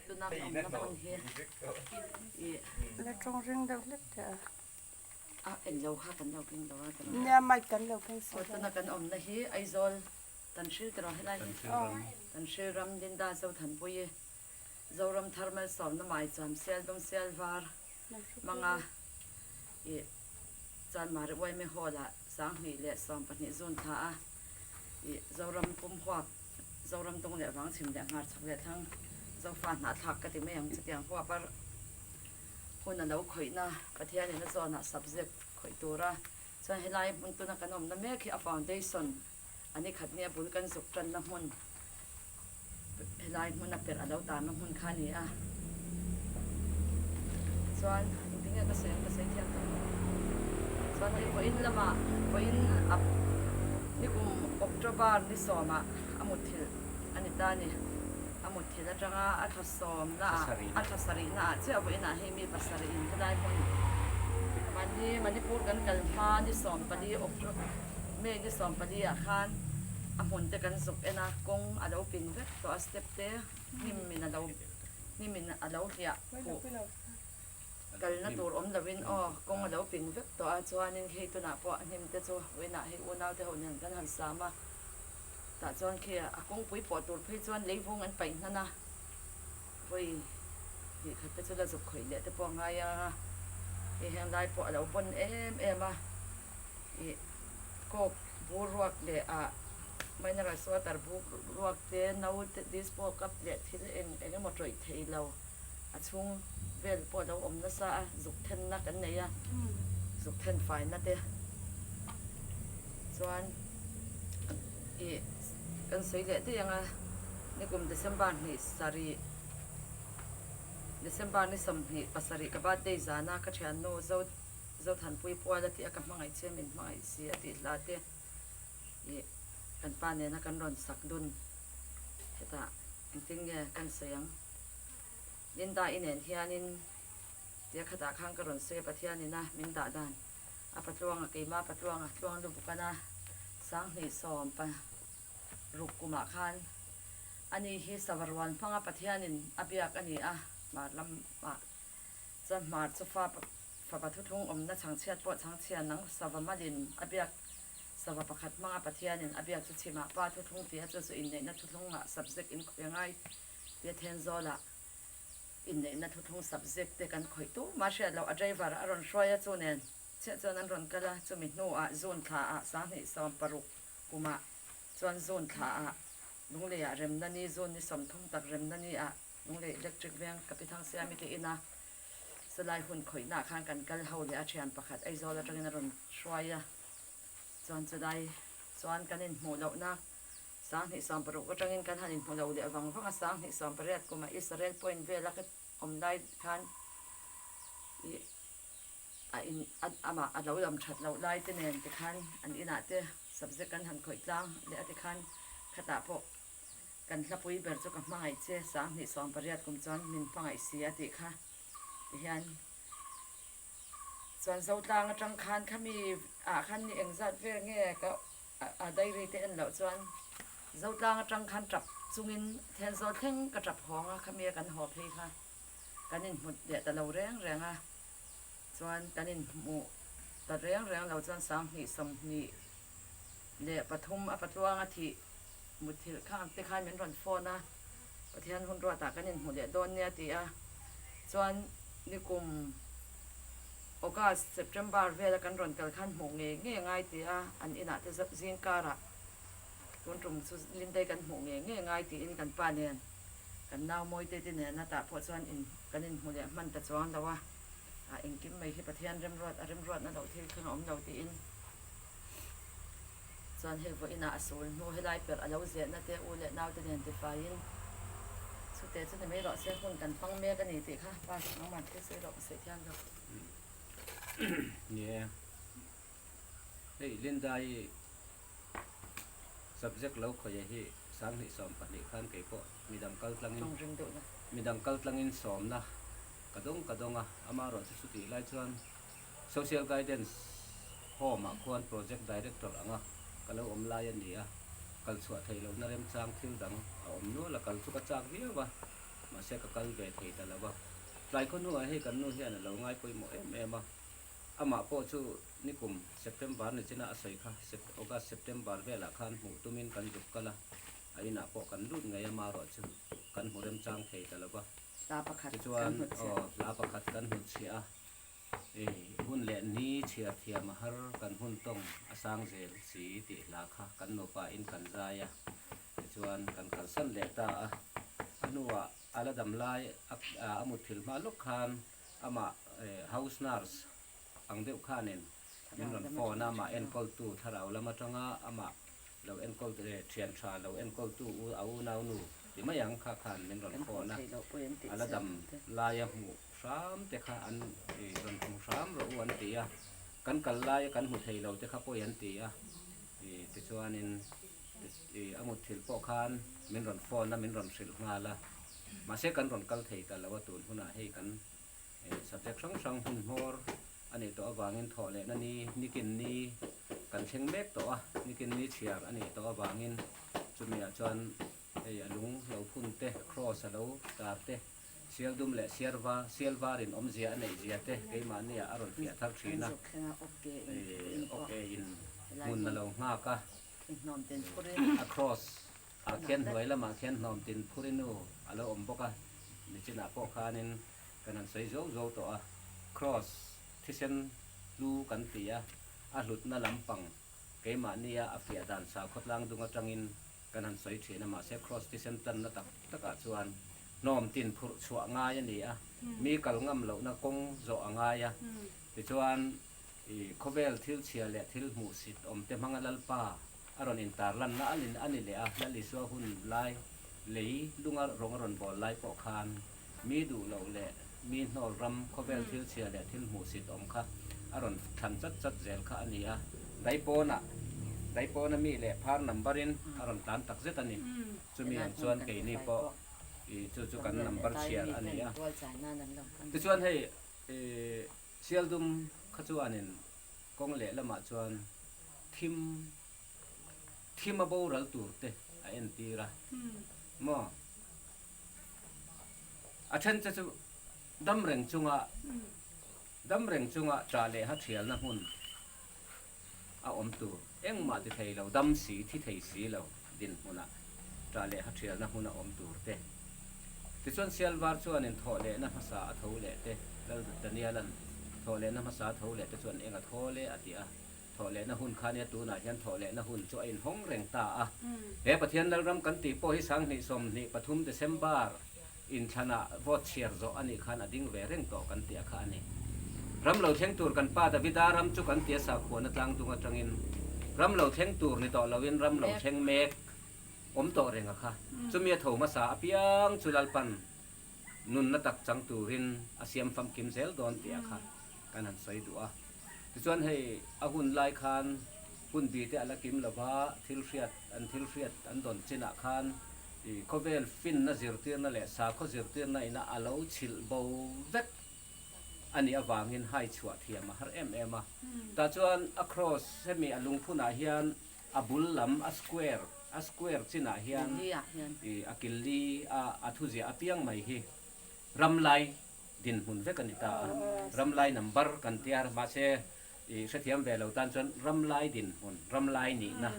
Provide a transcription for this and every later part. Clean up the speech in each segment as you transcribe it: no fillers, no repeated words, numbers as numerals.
Tuna kan awmna hmun hi ih. La tawng ring deuh hlek teh a. A englo kha kan lo keng lo a tawng. Nia mic kan lo keng si lo. Tuna kan awmna hi Aizawl Tanhril tiraw helai hi. Tanhril ram Linda Zothanpuii Zoram thar malsawmna maicham sial dum sial var hmanga ih Chanmari Uaime Hall ah 2012 June thla a ih Zoram pum huap Zoram dung leh vang chhim leh hmar chhak leh thlang Zofa hnahthlak ka ti mai ang chutiang huap a hun a lo khawihna Pathianin a zawnah subject khawih tura chuan helai hmun tuna kan awmna mek hi a foundation a ni khat nia bul kan zuk tanna hmun helai hmuna perh a lo tanna hmun kha a ni a chuan engtin nge ka sawi ang ka sawi thiam tawh lo chuan hei vawiin lamah vawiin a nikum October ni sawmah a mutthilh a ni ta a ni a mutthilh atanga a thla sawmna ah a thla sarihna ah chiah vawiinah hei mi pasarih in helai hmun mahni Manipur kan kal hma ni 14 October May ni 14 ah khan a hmun te kan zuk en a, kawng a lo ping vek tawh a, step te hnim in a lo hnim in a lo hliah khuh kalna tur awm lo in aw kawng a lo ping vek tawh a, chuanin hei tunah pawh hnim te chu vawiinah hei unau te ho nen kan han sam a, tah chuan khi a kawngpui pawh tur phei chuan leivung an paih hnan a, vawi hnih khat te chu la zuk khawih leh te pawh a ngai a, hei heng lai pawh a lo pawn em em a. Ih coke bur ruak leh ah mineral water bur ruak te no te dispo cup leh thil eng eng emaw tawih thei lo a chhung vel pawh a lo awm nasa a zuk thenna kan nei a zuk then faina te chuan ih kan sawi leh daih ang a nikum December hnih sarih December ni 27 ka birthday zana ka thiannu zo. Zothanpui pual a tih a ka hmangaih che min hmangaih si a tih hla te ih kan pa nena kan rawn sak dun hetah engtin nge kan sawi ang Linda i nen hianin tia khatah khan ka rawn sawi a Pathianina min dah dan a patluanga keima patluanga tluang lu bukana 2016 kumah khan ani hi savaruan hmanga Pathianin a biak a ni a hmar lamah Chuan hmar chu fa fapa thuthlung awmna chhangchhiat pawh chhangchhia nang sava malin a biak sava pakhat hmanga Pathianin a biak chu chhimah pa thuthlung tia chu chu inneihna thuthlungah subject in khawih angai tia Thenzawlah inneihna thuthlung subject te kan khawih tu mah hriat loh a driver a rawn hruai a chu nen chiah chuan an rawn kal a chumi hnuah June thlaah 2016 kumah chuan June thlaah Lungleiah remna ni June ni 30 tak remna ni ah Lunglei Electric Veng ka pi Thangsiami te ina salai hun khawihnaah khan kan kal ho leh a thian pakhat Aizawl atangin a rawn hruai a, chuan chulai chuan kan inhmuh lohna 2016 atangin kan han inhmu lo leh vang vang a, 2018 kumah Israel Point vela ka awm lai khan ih a in amah a lo lam that loh lai te nen tikhan an inah te subject kan han khawih tlang leh a tikhan khatah pawh Kan hlapui ber chu ka hmangaih che, 2018 kum chuan min hmangaih si a tih kha ti hian chuan Zotlang atang khan khami ah khan ni engzat vel nge ka a diary te en loh chuan Zotlang atang khan tap chungin Thenzawl thleng ka tap hawng a khami a kan haw phei kha kan inhmu leh ta lo reng reng a chuan kan inhmu ta reng reng lo chuan 2023 a patluang a thih Muthilh khang te khan min rawn phone a, Pathian hun ruatah kan inhmu leh dawn nia ti a, chuan nikum August, September vela kan rawn kal khan hmuh ngei ngei ngai ti a, an inah te zing karah tun tum chu Lindei kan hmuh ngei ngei ngai tiin kan pa nen kan nau Mawite te nen a tah pawh chuan in kan inhmu leh hman ta chuang lo a, ah engkim mai hi Pathian remruat a remruatna loh thil thleng a awm lo tiin. Chuan hei vawiinah a sul hnu helai perh a lo zehna te u leh naute nen tifaiin chute chu ni mai rawh se hun kan hmang mek a ni tih kha pa nangmah thil sawi rawh ka sawi thiam lo. Ni e. Hei Linda-i subject lo khawih hi 2020 khan kei pawh midang kal tlangin Tawng ring deuh la. Midang kal tlangin sawmna ka dawng ka dawng a, amaherawh chu chutih lai chuan Social Guidance Home ah khuan Project Director anga ka lo awm lai a ni a, kal chhuah theih lohna remchang thil dang a awm nual a, kal chu ka chak viau a, Mahse ka kal ve thei ta lo a. Tlai khaw hnuah hei kan nu hian a lo ngai pawimawh em em a. Amah pawh chu nikum September ni china a sawi kha August September velah khan hmuh tumin kan zuk kal a, a inah pawh kan lut ngei a marawh chu kan hmu remchang thei ta lo va. Hla pakhat kan Tichuan hnutchhiah. aw hla pakhat kan hnutchhiah a, hun leh ni chhiar thiam a har kan hun tawng a sang zel si tih hla kha kan nupa in kan zai a, tichuan kan kalsan leh ta a. A hnuah a la dam lai a mutthilh hma lawk khan Amah house nurse ang deuh khanin min rawn phone a, amah enkawltu thlarau lam atanga amah lo enkawl thian tha lo enkawltu a unau nu ti mai ang kha khan min rawn phone a, a la dam laia hmuh hram te kha an rawn hmu hram rawh u an ti a, kan kal laia kan hmu thei lo te kha pawi an ti a, tichuanin a mutthilh pawh khan min rawn phone a, min rawn hrilh nghal a. Mahse kan rawn kal thei ta lo a tun hunah hei kan subject hrang hrang hun hmawr a nih tawh avangin thawh lehna ni nikin ni kan thleng mek tawh a, nikin ni chhiar a nih tawh avangin chumiah chuan hei a lung lo phun te, cross a lo tar te, sial dum leh siar va sial varin awmzia a neih zia te keimahniah a rawn fiah thar thin a, awk e in hmun a lo nghak a, a cross Ah khian hnuai lamah khian hnawm tin phuri nu a lo awm bawk a, nichinah pawh khanin kan han sawi zo zo tawh a, Kraws thisen hlu kan ti a, a hlutna lampang keimahnia a fiah dan sakhaw tlang dung atangin kan han sawi thin a, mahse Kraws thisen tanna tak takah chuan hnawm tin phurh chhuah ngai a ni a, mi kal ngam lohna kawng zawh a ngai a, tichuan i khawvel thil chhia leh thil hmuhsit awmte hmanga Lalpa a rawn intar lanna a ni a ni leh a, Lal Isua hun lai lei lunga rawng a rawn bawl lai pawh khan mi duh loh leh mi hnawl ram khawvel thil chhia leh thil hmuhsit awm kha a rawn thlan chat chat zel kha a ni a, daipawnah daipawna mi leh phar number in a rawn tlan tak zet a ni. Chumi ang chuan keini pawh i chu chu kan number chhiar a ni a. Tichuan hei i Sialdum kha chuanin kawng leh lamah chuan thim thim a boral tur te a entir a maw? A then che chu dam reng chunga dam reng chunga ṭah leh ha ṭhialna hmun a awm tur engmah ti thei lo dam si thi thei si lo dinhmunah ṭah leh ha ṭhialna hmun a awm tur te. Tichuan Sialvar chuanin thawh lehna hmasa a tho leh te, Lal Daniela'n thawh lehna hmasa a tho leh te chuan eng a thaw le a ti a. Thawh lehna hun kha nia tunah hian thawh lehna hun chu a inhawng reng ta a. He Pathian Lalram kan tih pawh hi 2023 December inthlanah vote chhiar zawh a nih khan a ding ve reng tawh kan tih a kha a ni. Ram lo thleng tur kan pa Davida ram chu kan tia sakhuana tlangdung atangin ram lo thleng tur ni tawh loin ram lo thleng mek awm tawh reng a kha. Chumi a tho hmasa apiang chu Lalpan nunna tak chang turin a siam famkim zel dawn tih a kha kan han sawi duh a. Tichuan hei a hun lai khan hun bi te a la kim lo va, thil hriat an thil hriat an dawn chinah khan i khawvel finna zirtirna leh sakhaw zirtirna ina a lo chhilh bo vek a nih avangin hai chhuah thiam a har em em a. Tah chuan a cross hemi a lungphunah hian a bul lam a square a square chinah hian i a kil li a a thuziah apiang mai hi ramlai dinhmun vek a ni ta a, ramlai number kan tia mahse i hrethiam ve lo tan chuan ramlai dinhmun, ramlai nihna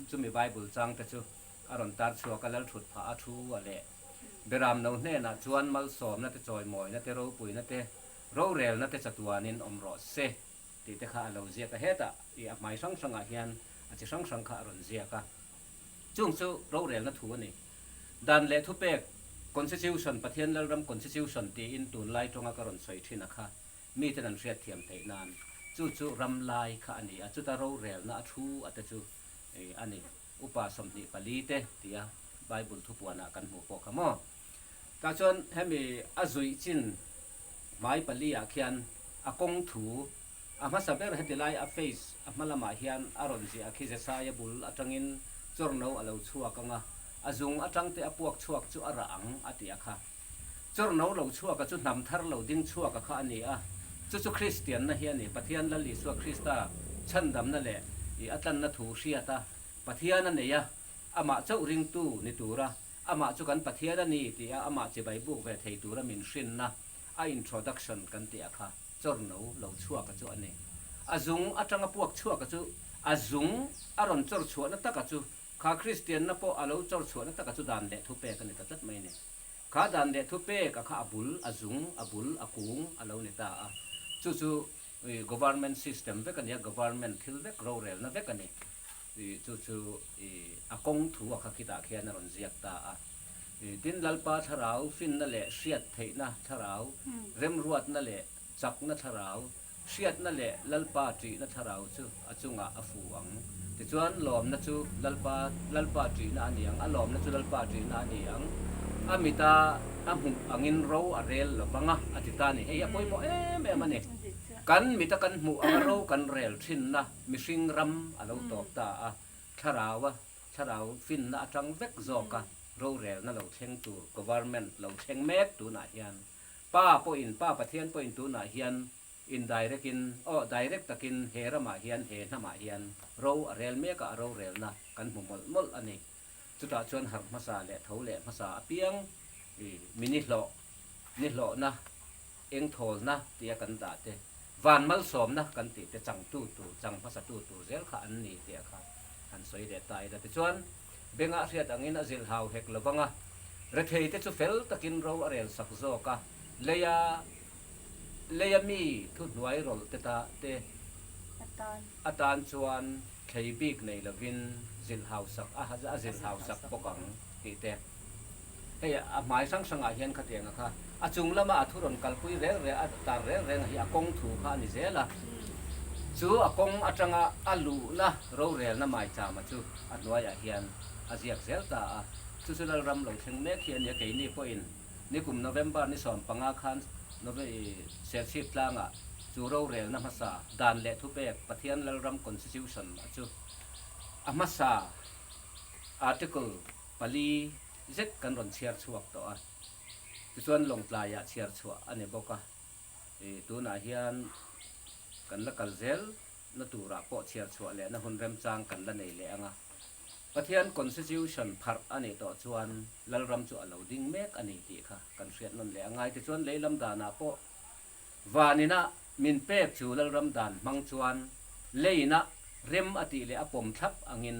chumi Bible chang te chu a rawn tar chhuak a, Lalthut phah a thu a leh Beram no hnenah chuan malsawmna te chawimawina te ropuina te rorelna te chatuanin awm rawh se tih te kha a lo ziak a, hetah i a hmai hrang hrangah hian a chi hrang hrang kha a rawn ziak a. Chung chu rorelna thu a ni. Dan leh thupek, Constitution, Pathian Lalram Constitution tiin tunlai tawnga ka rawn sawi thin a kha miten an hriatthiam theih nan chu chu ram lai kha a ni a, chuta rorelna a thu a te chu a ni. Upa 24 te tia Bible thupuanah kan hmuh pawh kha maw. Tah chuan hemi a zuih chin hmai pali ah khian a kawng thu a hmasa ber heti lai a face a hma lamah hian a rawn ziah khi Jesaia bul atangin chawrno a lo chhuak ang a, a zung atang te a puak chhuak chu a rah ang a ti a kha. Chawrno lo chhuak a chu hnam thar lo ding chhuak a kha a ni a, chu chu Kristianna hi a ni, Pathian Lal Isua Krista chhandamna leh i a tlanna thu hriat a, Pathian a nei a, amah chauh ringtu ni tura. Amah chu kan Pathian a ni tih a amah chibai buk ve thei tura min hrinna a introduction kan tih a kha chawrno lo chhuak a chu a ni. A zung atanga puak chhuak a chu a zung a rawn chawr chhuahna taka chu kha Kristianna pawh a lo chawr chhuahna taka chu dan leh thupek a ni ta tlat mai a ni. Kha dan leh thupek a kha a bul, a zung, a bul, a kung a lo ni ta a. Chu chu government system vek a ni a, government thil vek rorelna vek a ni. Chu chu a kawng thu a kha khitah khian a rawn ziak ta a. Tin, Lalpa thlarau finna leh hriat theihna thlarau, remruatna leh chakna thlarau, hriatna leh Lalpa ṭihna thlarau chu a chungah a fu ang. Tichuan, lawmna chu Lalpa Lalpa ṭihna a ni ang, a lawmna chu Lalpa ṭihna a ni ang. A mita a hmuh angin ro a rel lo vang a, a ti ta a ni. Hei hi a pawimawh em em a ni. Kan mita kan hmuh anga ro kan rel ṭhinna mihring ram a lo tawp ta a, thlaraua thlarau finna atang vek zawka rorelna lo thleng tur government lo thleng mek tunah hian Pa pawhin, Pa Pathian pawhin tunah hian indirect in, aw direct takin he ramah hian, he hnamah hian ro a rel mek a, a rorelna kan hmu mawlh mawlh a ni. Chutah chuan harh hmasa leh tho leh hmasa apiang i mi nihlawh, nihlawhna, engthawlna tia kan dah te, van malsawmna kan tih te changtu tur, chang hmasatu tur zel kha an ni tih a kha han sawi leh ta ila. Tichuan, bengah hriat angin a zilhau hek lo vang a, retheite chu fel takin ro a rel sak zawk a, leia leia mi thuhnuai rawlh te ta te atan chuan thlei bik nei lovin zilhau sak a a zilhau sak bawk ang tih te. Hei a hmai hrang hrangah hian khatianga kha a chung lama a thu rawn kalpui reng reng a tar reng reng hi a kawng thu kha a ni zel a. Chu a kawng atanga a luhna rorelna maichama chu a hnuaiah hian a ziak zel ta a. Chu chu Lalram lo thleng mek hi a nia keini pawhin nikum November ni 15 khan Serchhip tlangah chu rorelna hmasa dan leh thupek Pathian Lalram Constitution a chu a hmasa article pali zet kan rawn chhiar chhuak tawh a, tichuan Lawngtlaiah chhiar chhuah a ni bawk a, ih tunah hian kan la kal zel na turah pawh chhiar chhuah lehna hun remchang kan la nei leh ang a, Pathian Constitution pharh a nih tawh chuan Lalram chu a lo ding mek a ni tih kha kan hriat nawn leh a ngai. Tichuan leilam danah pawh Vanina min pek chu Lalram dan hmang chuan leina rem a tih leh a pawm thlap angin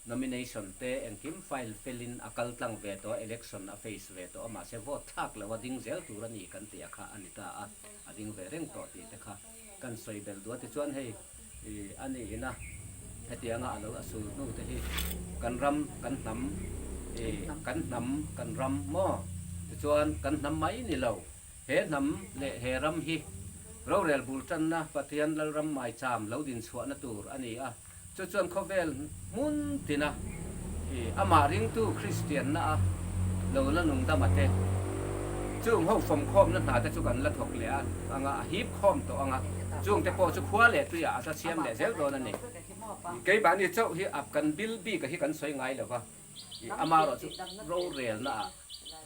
Nomination te engkim file felin a kal tlang ve tawh a, election a face ve tawh a, mahse vote thlak lo a ding zel tur a ni kan tih a kha a ni ta a, a ding ve reng tawh tih te kha kan sawi belh duh a. Tichuan hei a ni ina hetianga a lo a sul hnu te hi kan ram, kan hnam, kan hnam, kan ram maw? Tichuan kan hnam mai ni lo, he hnam leh he ram hi rorel bul tanna Pathian Lalram maicham lo din chhuahna tur a ni a. Chu chuan khawvel hmun tina i amah ringtu Kristianna a lo la nung dam a te. Chung ho fawmkhawmna hna te chu kan la thawk leh a anga a hip khawm tawh anga chung te pawh chu khua leh tuiah a tla siam leh zel dawn a ni. Keimahni chauh hi a kan bil bik a hi kan sawi ngai lova i amaherawh chu rorelna ah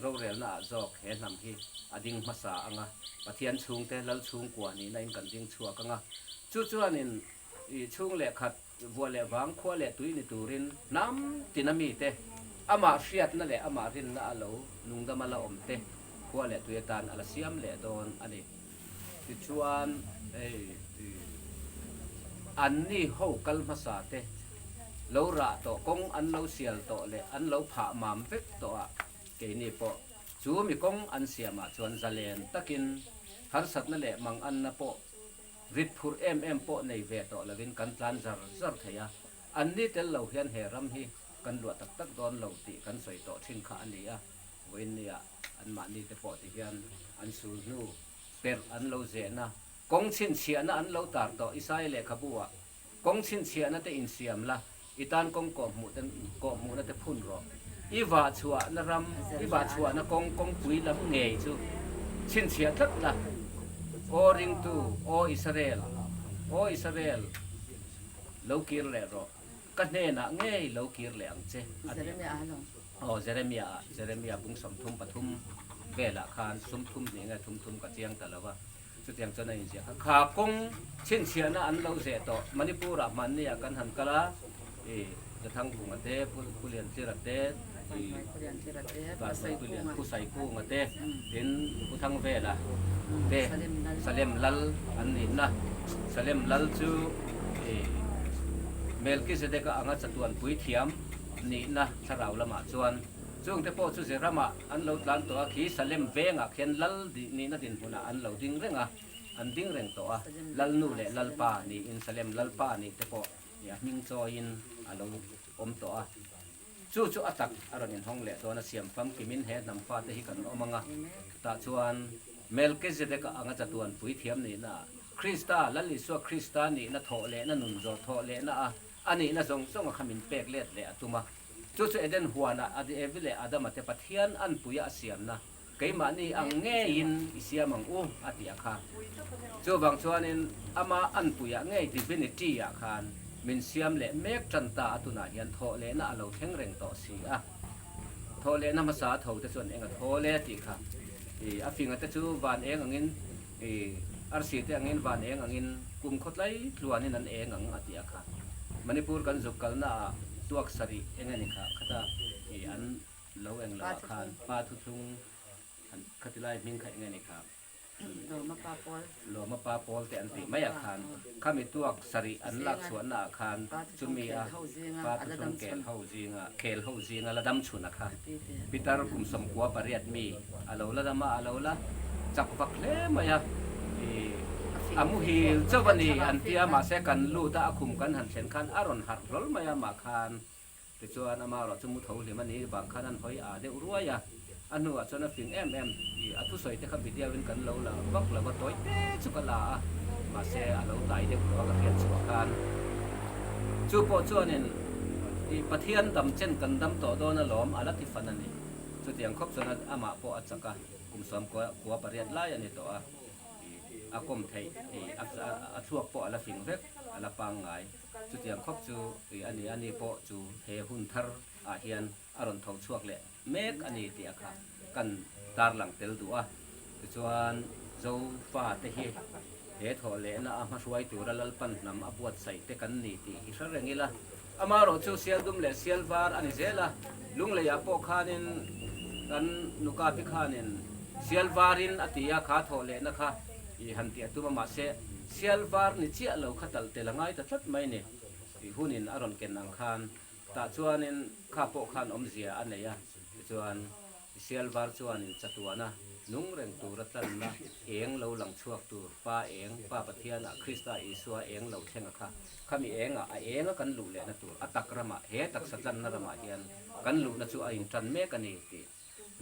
rorelna ah zawk he hnam hi a ding hmasa anga Pathian chhungte Lal chhungkua nihna in kan ding chhuak anga chu chuanin I chhung leh khat, vuah leh vang, khua leh tui ni turin hnam tina mite, amah hriatna leh amah rinna a lo nungdama la awm te khua leh tui atan a la siam leh dawn a ni. Tichuan, hei anni ho kal hmasa te lo rah tawh, kawng an lo sial tawh leh an lo phah mam vek tawh a, keini pawh chu mi kawng an siamah chuan zalen takin harsatna leh manganna pawh Rit phurh em em pawh nei ve tawh lovin kan tlan zar zar thei a, anni tel lo hian he ram hi kan luah tak tak dawn lo tih kan sawi tawh thin kha a ni a, vawiinnia anmahni te pawh ti hian an sul hnu perh an lo zehna, kawng chhinchhiahna an lo tar tawh Isaia lehkhabu-ah Kawng chhinchhiahna te insiam la, i tan kawng kawhhmuh te kawhhmuhna te phun rawh. I vah chhuahna ram, i vah chhuahna kawng kawngpui lam ngei chu chhinchhiah tlat la. Aw ringtu, aw Israel, aw Israel, lo kir leh rawh, ka hnenah ngei lo kir leh ang che, a ti a. Aw Jeremia-ah, Jeremia bung 33 velah khan sumthum hnih nge thum thum ka chiang ta lo va. Chutiang chuan a inziah kha. Kha kawng chhinchhiahna an lo zeh tawh. Manipur-ah hmanni-ah kan han kal a, i Zathangvunga te, Pu Liantlira te, Vanhnuaipuilian Pu Saikunga te, tin Pu Thangvela te Salem Lal an nihna. Salem Lal chu Melkizedeka anga chatuan puithiam nihna thlarau lamah chuan chungte pawh chu Zeramah an lo tlan tawh a, khi Salem vengah khian Lal nihna dinhmunah an lo ding reng a, an ding reng tawh a, Lalnu leh Lalpa niin Salem Lalpa nih te pawh a hming chawiin a lo awm tawh a. Chu chu a tak a rawn inhawng leh dawn a, siam famkimin he hnam fate hi kan awm ang a, tah chuan Melkizedeka anga chatuan puithiam nihna ah Krista, Lal Isua Krista nihna thawh lehna nun zawh thawh lehna a a nihna zawng zawnga kha min pek let leh a tum a. Chu chu Eden huanah Evi leh Adama te Pathian anpuia a siamna Keimahni ang ngeiin i siam ang u, a ti a kha. Chuvang chuanin ama anpuiah ngei Divinity-ah khan min siam leh mek tan ta a tunah hian thawh lehna a lo thleng reng tawh si a. Thawh lehna hmasa a tho te chuan eng a thawl e tih kha. I a finga te chu van eng angin i arsi te angin van eng angin kum khawtlai tluanin an eng ang a ti a kha. Manipur kan zuk kalna ah tuak sarih eng a ni kha khata i an Lo eng lo ah khan pa thuthlung an khati lai hming kha eng a ni kha? Lawma pa pawl. Lawma pa pawl te an tih mai ah khan khami tuak sarih an lak chhuahna ah khan chumi a pa thuthlung kel ho zinga khel ho zinga la dam chhun a kha Peter kum 98 mi a lo la dam a a lo la chak vak hle mai a ih a muhil chauh a ni an tia mahse kan lut a a khum kan han thlen khan a rawn harh hlawl mai a mah khan Tichuan amaherawh chu mu tho hlim a ni vang khan an hawi aa deuh ruai a, a hnuah chuan a fing em em i a thusawi te kha video in kan lo la vak lo va tawi te chu ka la a, mahse a lo tlai deuh tawh a ka hriat chhuah khan chu pawh chuanin i Pathian dam chen kan dam tawh dawn alawm a la ti fan a ni. Chutiang khawp chuan amah pawh a chak a, kum 98 lai a ni tawh a, i a kawm theih i a thluak pawh a la fing vek a la pangngai. Chutiang khawp chu i a ni a, ni pawh chu he hun thar ah hian a rawn tho chhuak leh mek a ni tih a kha kan tarlang tel duh a. Tichuan Zofa te hi he thawh lehna a hmahruai tura Lalpan hnam a buatsaih te kan ni tih hi hre reng ila. Amaherawh chu sial dum leh sial var a ni zel a, Lungleiah pawh khanin kan nukapi khanin sial varin a ti a, kha thawh lehna kha i han tih a tum a, mahse Sial var ni chiah lo kha tal tel a ngai ta tlat mai ni. I hunin a rawn ken ang khan tah chuanin kha pawh khan awmzia a nei a, tichuan i sial var chuanin chatuana nung reng tura tlanna eng lo lang chhuak tur Pa eng, Pa Pathianah Krista Isua eng lo thleng a kha, khami engah a enga kan luh lehna tur a tak ramah he taksa tlanna ramah hian kan luhna chu a intan mek a ni tih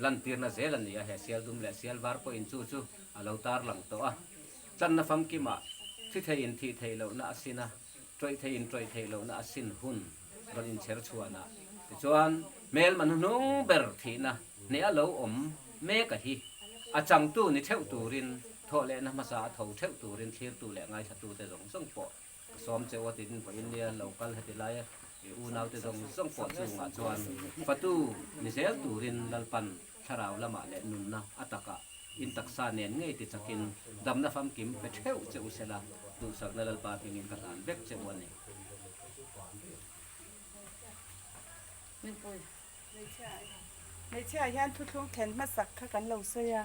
Lantirna zel a ni a, he sial dum leh sial var pawhin chu chu a lo tarlang tawh a. Tlanna famkimah thi theiin thih theih lohna a sin a, ṭawih theiin ṭawih theih lohna a sin hun rawn inchher chhuanah tichuan hmelma hnuhnung ber thihna hneh a lo awm mek a hi. A changtu ni theuh turin, thawh lehna hmasa a tho theuh turin thlirtu leh ngaithlatute zawng zawng pawh Ka sawm che u a tiin vawiin nia lo kal heti lai a, i unaute zawng zawng pawh chungah chuan fatu ni zel turin Lalpan thlarau lamah leh nunna a takah in taksa nen ngei ti chakin damna famkim pe theuh che u sela duhsakna Lalpa hmingin ka hlan vek che u a ni. Hmeichhia hian thuthlung thlen hmasak kha kan lo sawi a.